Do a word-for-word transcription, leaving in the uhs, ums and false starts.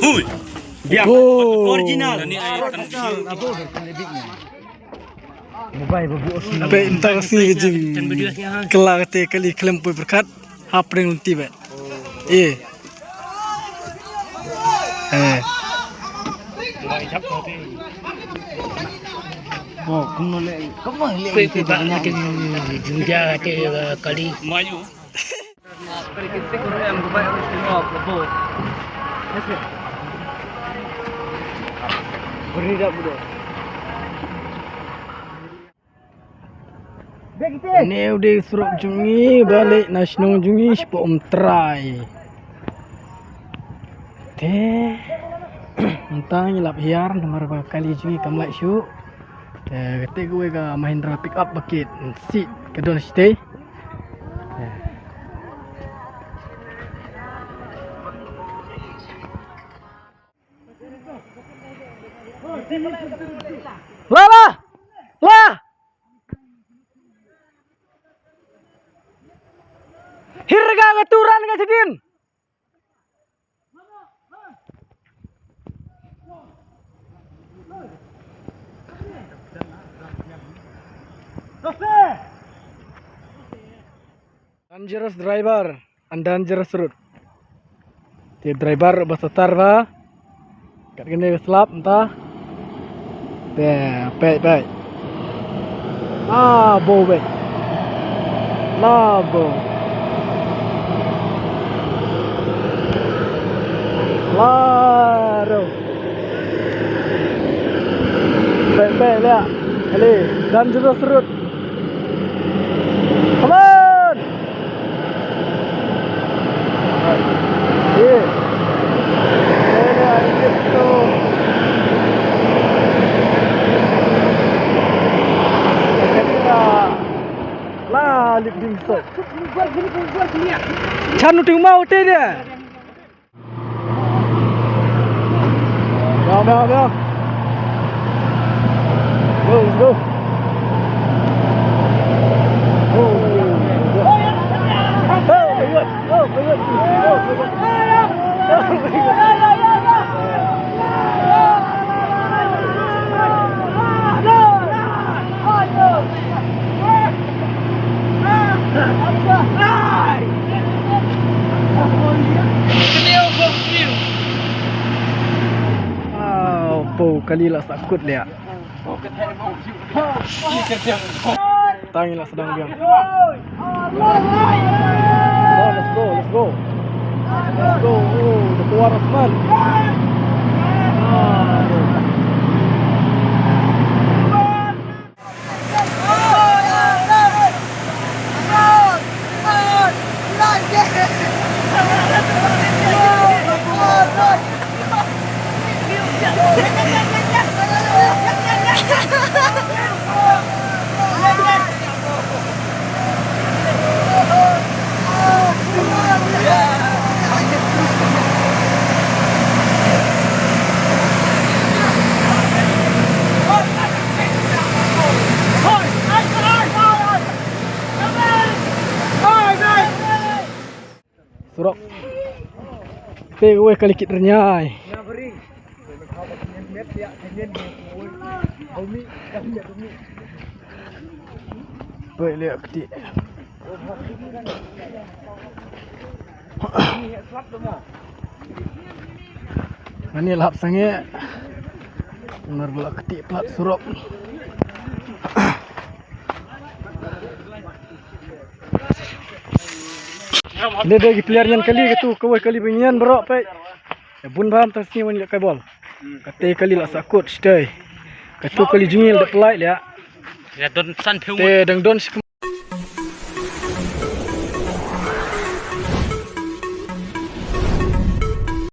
Hui. Biang. Oh. Original. Ni ai kan. Peit mynta ka sngi ka jingkylla kata kali khlem poi pyrkhat. Hapdeng lynti beit. Eh. Eh. Oh, kumno leh, kumno leh. Peit, peit, ba na ka jingja kata kali. Mayu. Une u dei u surok jong ngi ba leit na shnong jong ngi shapoh Umtrai. Te mynta ngi lap hiar namar ba kali jong ngi kam lait shuh. Te kata kawei ka Mahindra pickup ba kit, sih ka don shatei. La, la! La! Hirga ka turan ka jadin. Dangerous driver and dangerous road. Te driver ba satar ba. Kat kane ka slap mynta. Te peit peit. La bo beit. La bo. La ro. Peit peit la. Kali dangerous road. Come on. La lip ding so. Chan u ting mau te dia. Biang, biang, biang. Go, let's go. Go, go, go. Go, go, go. Go, go, go. Au, po kali la sakut leh. Tang la sedang biang. Oh, let's go, let's go. Let's go. Oh, the power of man. Ah, bro. Surok. Te wei kali kit rnyai. Wei liak kti. Ani lap sange. Nar liak kti plat surok. Dei dei ki player ngan kali katu kawei kali ba ngan baroh peit. Bun bam tang sngi wan ïa kai bol. Kata kali la sakut shatei. Katu kali jingil da pelai lia. Ya don san phew. Te dang don shi